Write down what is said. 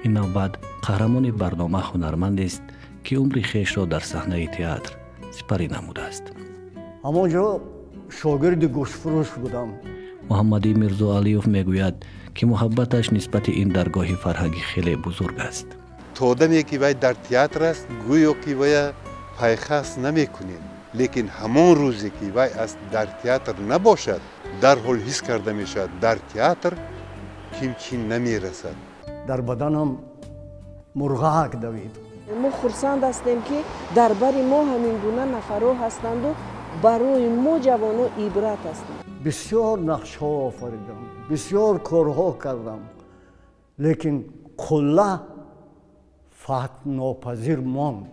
Ин навбат қаҳрамони барнома ҳунармандест, ки умри хешро дар саҳнаи театр сипарӣ намудааст. Ҳамон ҷо шогирди гӯштфурӯш будам. Муҳаммадӣ Мирзоалиев мегӯяд, ки муҳаббаташ нисбати ин даргоҳи фарҳангӣ хеле бузург аст. То даме ки вай дар театр аст, гӯё ки вая пайхас намекунем, лекин ҳамон рӯзе ки вай аз дар театр набошад, дарҳол ҳис карда мешавад, дар театр ким чӣ намерасад. Дар баданам мурғак давид. Мо хурсанд ҳастем, ки дар бари мо ҳамин гуна нафарҳо ҳастанду барои мо ҷавонҳо ибрат ҳастанд. Бисёр нақшҳо офаридам, бисёр корҳо кардам, лекин қулла фатҳнопазир монд.